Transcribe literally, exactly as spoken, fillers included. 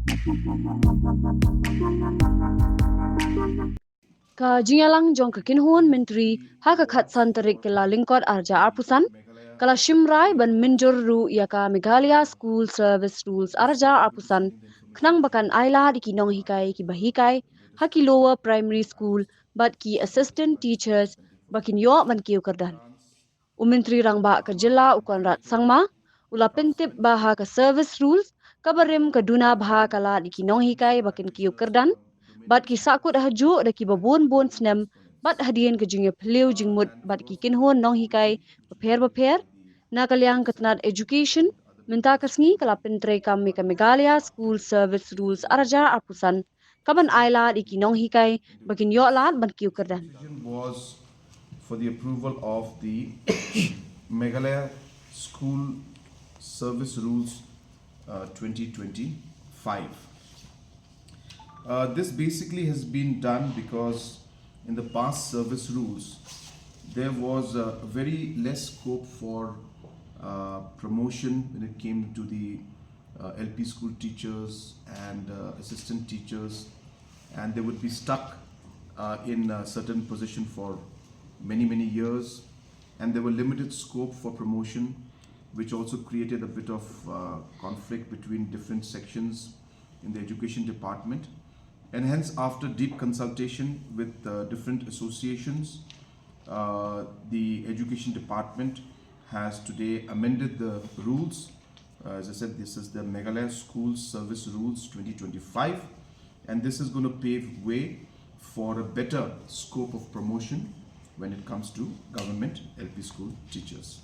Ka jingïalang jong ka kynhun myntri ha ka khatsan tarik Kyllalyngkot arhajar arphew san ka la shim rai ban mynjur ruh ïa ka Meghalaya School Service Rules arhajar arphew san, khnang ba kan ailad ïa ki nonghikai kiba hikai ha ki lower primary school bad ki assistant teachers ba kin ïoh ban kiew kyrdan. U Myntri Rangbah ka jylla u Conrad Sangma u la pyntip ba ha ka service rules kaba rim ka duna bha ka lad ïa ki nonghikai ba kin kiew kyrdan bad ki sahkut hajuh da kiba bun bun snem bad hadien ka jingïaphylliew jingmut bad ki kynhun nonghikai bapher bapher. Na ka liang ka tnat education mynta ka sngi ka la pyntreikam ïa ka Meghalaya School Service Rules arhajar arphew san kaban ailad ïa ki nonghikai ba kin ïoh lad ban kiew kyrdan. Decision was for the approval of the Meghalaya School Service Rules uh, twenty twenty-five. Uh, this basically has been done because in the past service rules, there was a very less scope for uh, promotion when it came to the uh, L P school teachers and uh, assistant teachers, and they would be stuck uh, in a certain position for many, many years, and there were limited scope for promotion, which also created a bit of uh, conflict between different sections in the education department. And hence, after deep consultation with uh, different associations, uh, the education department has today amended the rules. Uh, as I said, this is the Meghalaya School Service Rules twenty twenty-five, and this is going to pave way for a better scope of promotion when it comes to government L P school teachers.